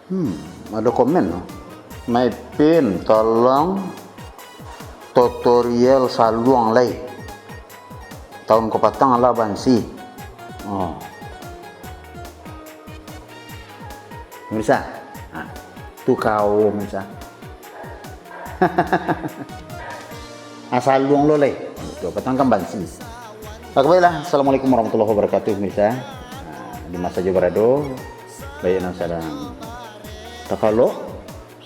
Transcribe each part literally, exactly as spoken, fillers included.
Hmm, ado komen tu. Maipin, tolong tutorial saluang lai. Tahun kapatang alah bansi. Oh. Pemirsa. Ha, tu kau, pemirsa. Ah, saluang lo lai. Tu kapatang kan bansi. Oke, baiklah. Assalamualaikum warahmatullahi wabarakatuh, pemirsa. Ha, di ma sajo barado, baik nan sadang takalok,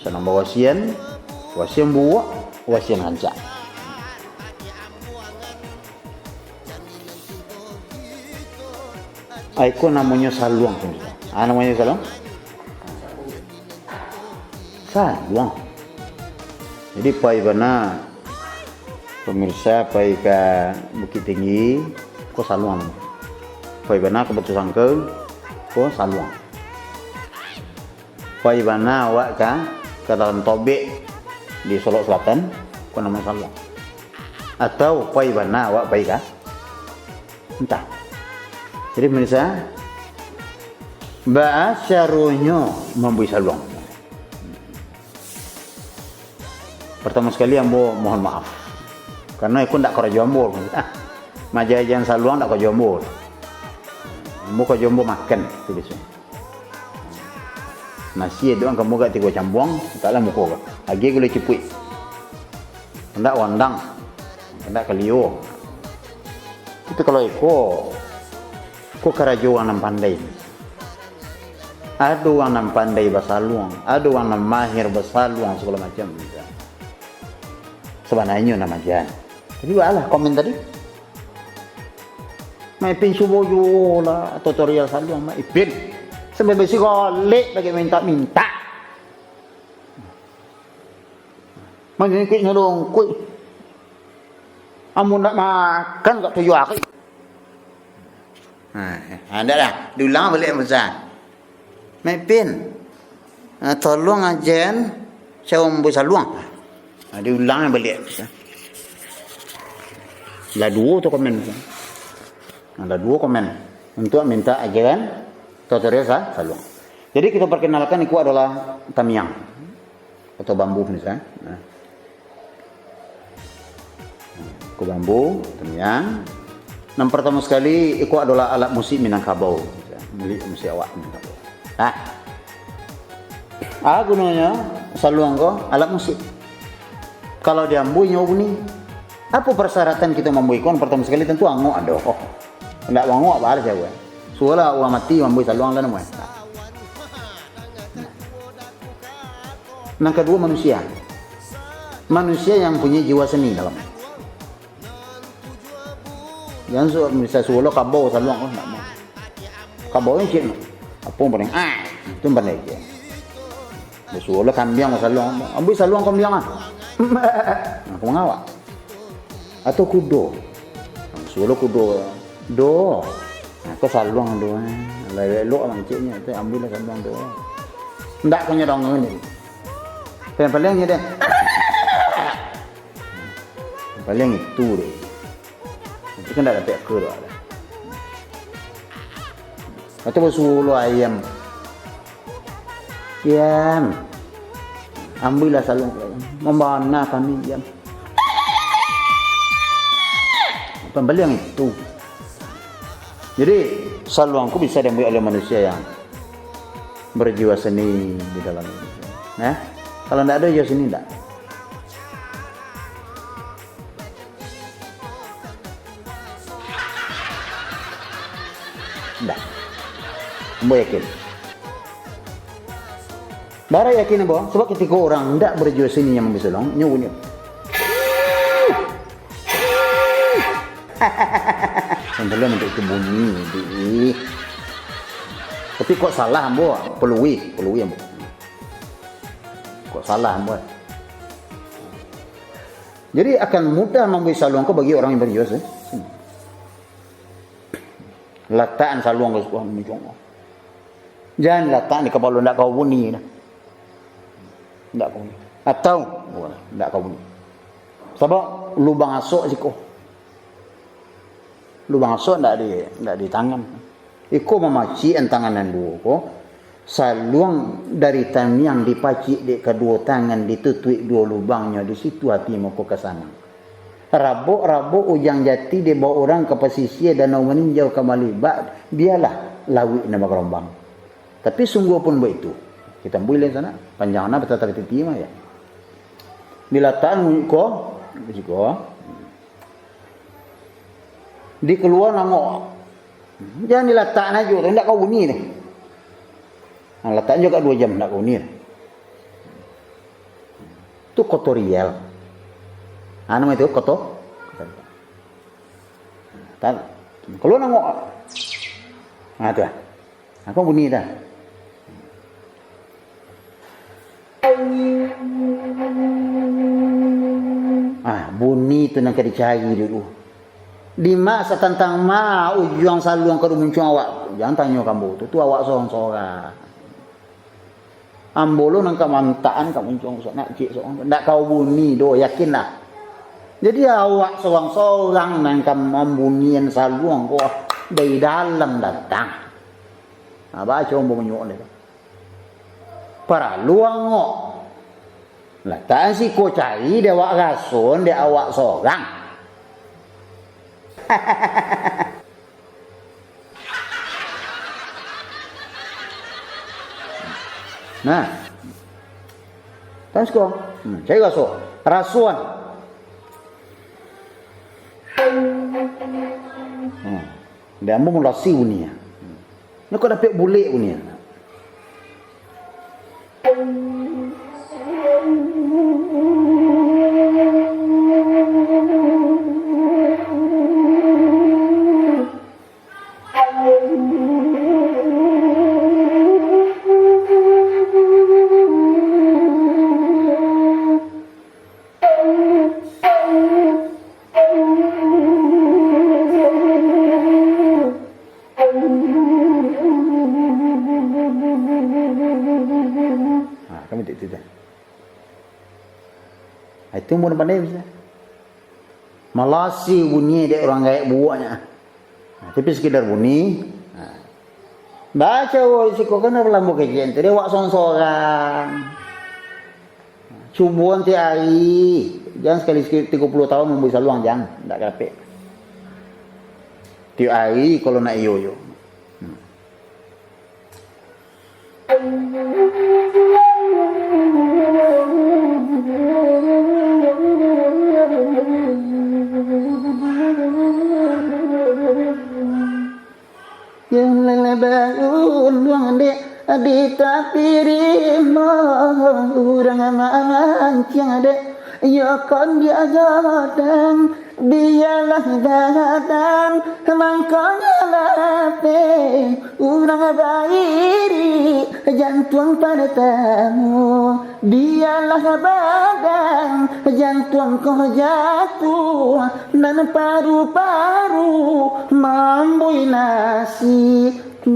sadang bawasian, wasian buwak, wasian rancak. Ah, iko namonyo saluang, pemirsa. Ah, namonyo saluang? Saluang. Jadi, pai bana, pemirsa, pai ka Bukittinggi, ko saluang. Pai bana ka Batusangka, ko saluang. Pai bana awak ka, ka Dalam Tobek di Solok Selatan, ko namo saluang. Atau pai bana awak pai ka, antah. Jadi, pemirsa, baa caronyo mambui saluang? Pertama sekali, ambo mohon maaf. Karano iko ndak karajo ambo. Maja-majaan saluang ndak karajo ambo. Ambo karajo ambo makan, tu biaso. Nasi ado kan, ambo agak tigo cambuang, tak lah muko ko. Agiah gulai cipuik. Kandak wandang, kandak kalio. Tapi kalau iko, iko karajo urang nan pandai. Ado urang nan pandai basaluang, ado urang nan mahir basaluang, sagalo macam. Sabananyo nan majaan. Tapi baalah komen tadi. Mak Ipin subo juo lah tutorial saluang, Mak Ipin. Sampai basi golek lagi minta-minta. Manyungkuik nyalungkuik. Amun ndak makan, gak tujuah ari. Ha, ha, ndak lah. Diulang baliak pesan. Mak Ipin, ha, tolong ajan saya mambui saluang. Ha, diulang baliak. Lah duo tu komen. Ha, lah duo komen. Untuk minta ajaran tutorial sa-, saluang. Jadi, kita perkenalkan, iko adalah tamiang atau bambu, misalnya. Nah. Iko bambu, tamiang. Nan pertama sekali, iko adalah alat musik Minangkabau. Milik musik awak Minangkabau. Nah. Ah, gunonyo saluang ko alat musik. Kalau diambui nyo bunyi. Apo persyaratan kito mambui ko? Pertama sekali, tentu angok ado. Ndak angok, balas jauah. Suolah urang mati mambui saluang lah namo. Nan kaduo, manusia. Manusia yang punya jiwa seni dalam. Jan su-, bisa suolah kabau saluang, oh, ndak mau. Kabau ni cik, apo paling, ah, tu pandai je. Dia suolah kambiang saluang, ambil saluang kambiang ah. Nah, ko mangawak. Atau kudo. Suolah kudo. Do. Nah, ko saluang do. Lah elok lah cik nyo, tu ambil lah saluang do. Ndak ko nyo dong ni. Paling-paling nyo deh. Paling itu deh. Itu kan ndak dapek ke doh. Atau basuo lo ayam. Yam. Ambillah saluang. Mambana kami, Yam. Pambalian itu. Jadi, saluang ko bisa diambil oleh manusia yang berjiwa seni di dalam itu. Nah, kalau ndak ada jiwa seni, ndak. Ndak. Ambo yakin. Bara yakin ambo, sabab katiko urang ndak berjiwa seni yang mambisoloang, nyo bunyi. Sampai untuk itu bunyi, di. Tapi kok salah ambo, pelui, pelui ambo. Kok salah ambo. Jadi, akan mudah mambui saluang ko bagi urang yang berjiwa se-, seni. Latakan saluang ko, wah, muncung. Jan latakan di kapalo, ndak kawa bunyi dah. Ndak kawa bunyi. Atau, wah, ndak kawa bunyi. Sabab lubang asok siko. Lubang asok ndak di, ndak di tangan. Iko mamacikan tangan nan duo ko. Saluang dari tamiang dipacik dek kaduo tangan, ditutuik duo lubangnyo, di situ ati mako ka sanang. Rabok-rabok ujang jati dibao urang ka pasisia, danau maninjau ka malibak, bialah lauik nan bagelombang. Tapi sungguahpun baitu, kita ambuih lai sanak, panjang nan batata titi mah ya. Dilatakan ko, siko. Dikalua nangok. Jan dilatak najo tu, indak ka bunyi tu. Ha, latak jo ka duo jam, indak ka bunyi tu. Tu koto rial. Anu itu koto. Tan, kalua nangok. Ha, tu lah. Ako bunyi dah. Ah, bunyi tu nan ka dicari dulu. Di ma satantang ma ujuang saluang ka dumuncuang awak? Jan tanyo ka ambo tu, tu awak sorang-sorang. Ambo lo nan ka mantakan ka muncuang nak cik sorang. Ndak ka bunyi doh, yakinlah. Jadi awak sorang-sorang nan ka mambunyian saluang ko dari dalam datang. Nah, baco ambo manyuok dek. Paralu angok. Lah, tan siko cari dek awak rason, dek awak sorang. Nah. Tan siko. Hmm, cari raso. Rason. Hmm. Dek ambo mulasi bunyi. Nyo kok dapek bulek bunyi. Ha, kami tak cerita. Ha, itu mun pandai bisa. Malasi bunyi dek urang gaek buaknya. Ha, tapi sekedar bunyi. Ha. Baco siko kan dalam lambu kajian tu, dia awak sorang-sorang. Cuboan tiok ari, jan sakali-sakali tigo puluah tahun mambuih saluang, jan, ndak kapek. Tiok ari kalau nak iyo-iyo. Hmm. Yang lelebai uluang dek, di tapi rimbo urang mancing dek, yo kon diagadang, bialah gadang, mangkonyo lapeh urang bairi jantuang partamo. Bialah badan jantuang ko jatuah, nan paru-paru mambuih nasi. Baco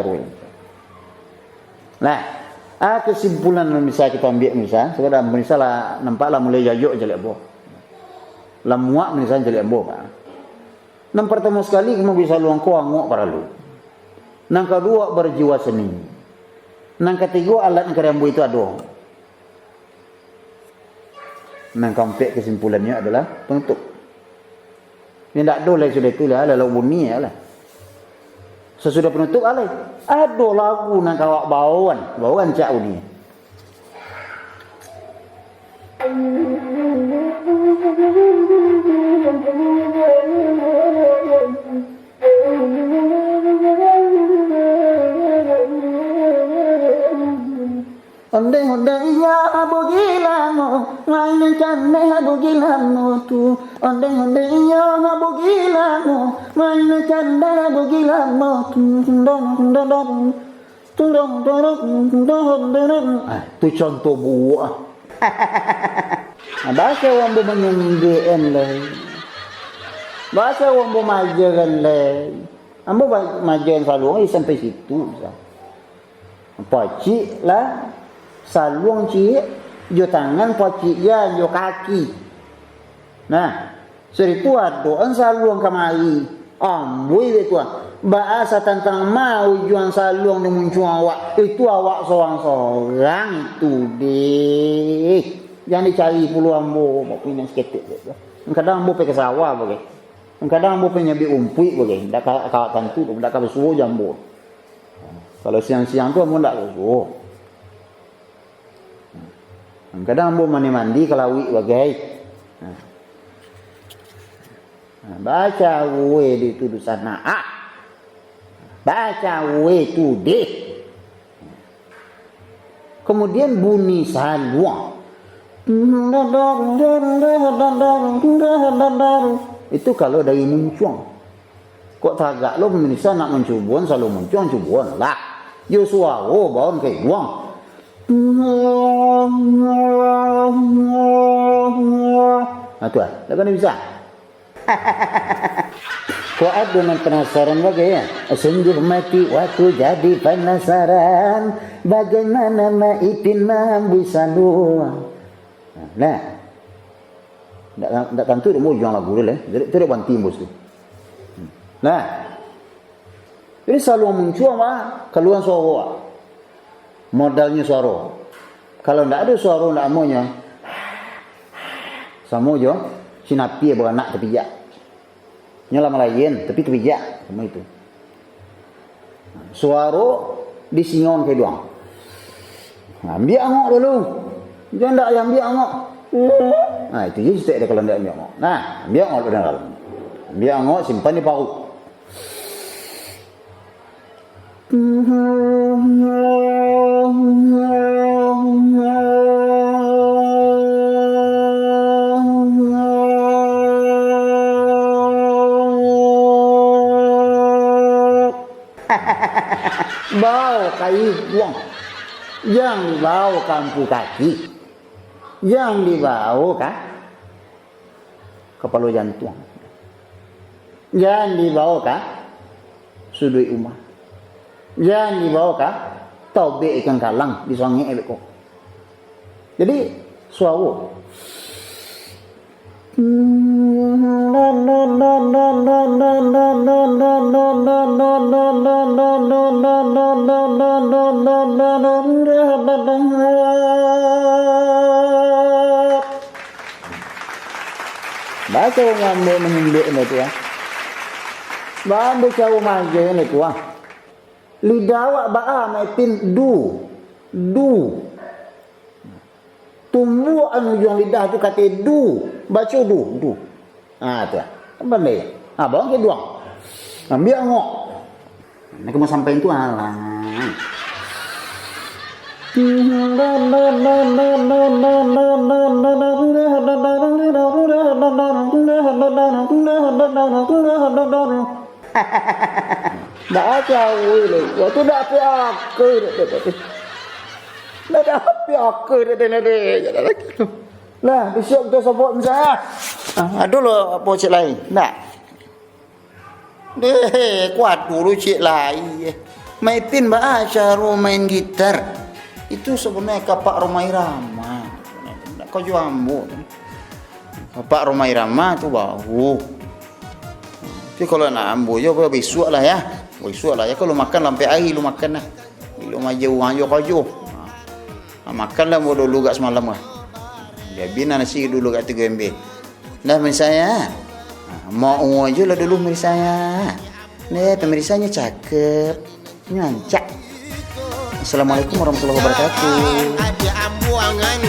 ruh. Nah, a, kesimpulan nan bisa kito ambiak, misa, sabananyo misa lah nampak lah mulai jajok jalek ambo. Lah muak misa jalek ambo, Pak. Nan partamo sakali, kami bisa luang ko angok paralu. Nan kaduo, berjiwa seni. Nan katigo, alat nan ka diambo itu ado. Nan kaampek kesimpulannyo adolah panutup. Indak ado lai sudah itu lah, lalu bunyi lah. Sasudah panutup alai, ado lagu nan ka awak baoan, baoan cak bunyi. Ondeh-ondeh iyo bugilamo, main candeh bugilamo tu. Ondeh-ondeh iyo bugilamo, main candeh bugilamo tu. Dong, dong, dong. Dong, dong, dong, dong, dong, dong. Ah, tu contoh buah. Ah, baso ambo manyambian lai. Baso ambo majakan lai. Ambo ba-, majakan saluang sampai situ sa. Pacik lah. Saluang ciek, jo tangan pacik ja, jo kaki. Nah, sari tu adoan saluang kamari. Amboi dek tu, ah. Baa satantang ma ujuang saluang di muncuang awak, itu awak sorang-sorang itu deh. Jan dicari pulo ambo, bak pinang saketek dek tu. Kadang ambo pai ka sawah bagai. Kadang ambo pai nyabik rumpuik bagai. Ndak ka, ka tantu tu, ndak ka basuo jo ambo. Kalau siang-siang tu ambo ndak basuo. Kadang ambo mandi-mandi ka lauik bagai. Nah. Nah, baco we di tu dunsanak. Ah. Baco we tu deh. Kemudian bunyi saluang. Itu kalau dari muncuang. Kok tagak lo, pemirsa, nak mancubuan, saluang muncuang, cubuan lah. Yo suaro baun ka iduang. Nah, tu lah. Lapan bisa. Kok ado nan panasaran bagai, ya? Sungguh mati waktu jadi panasaran, bagaimana Mak Ipin maambuih saluang. Nah. Ndak, ndak tantu dek ujuang lagu tu lah. Jadi, tu dek banti bos tu. Nah. Jadi, saluang muncuang, Pak, kaluan suaro, Pak. Modalnyo suaro. Kalau ndak ado suaro, ndak amonyo, samo jo sinapi baranak tapijak. Nyo lah malayan, tapi tapijak, samo itu. Suaro di singon ka iduang. Ambiak angok dulu. Jan ndak ambiak angok. Nah, itu je sitek dia kalau ndak ambiak angok. Nah, ambiak angok dulu dalam. Ambiak angok, simpan di paruik. Bao ka iduang. Jan dibao ka ampu kaki. Jan dibao ka kapalo jantuang. Jan dibao ka suduik umah. Jan dibao ka taubek ikan kalang di sangek beko. Jadi, suaro. Baco ngambek manyumbek nyo tu, ah. Baco caro maja nyo tu, ah. Lidah awak baa, Mak Ipin, du, du. Tumbuak anu ujuang lidah tu kato du, baco du, du. Ah, tu lah. Kan pandai. Ah, bawang ka iduang. Ambiak angok. Nak ka mau sampai tu, alah. Ndak ado awak lai. Waktu ndak apiak aka dek tu. Ndak ado apiak aka dek tu, dek tu. Lah, bisuak kito sobok misalnyo. Ah, ado lo apo ciek lain? Ndak. Deh, kuat dulu ciek lain. Mak Ipin baa caro main gitar? Itu sabananyo Kapak Rhoma Irama. Ndak ko jo ambo. Kapak Rhoma Irama tu baru. Tapi kalau nak ambo jo, bisuak lah ya. Bisuak lah ya. Kalau makan lampek ari lu makan lah. Bilo maja urang jo kajo. Ha, makan lah ambo dulu gak samalam lah. Diabihan nasi dulu gak tigo ember. Dah, pemirsa ya. Ha, mau aja lah dulu, pemirsa ya. Nih, pemirsanya cakep. Nyancak. Assalamualaikum warahmatullahi wabarakatuh. Aja ambuangan.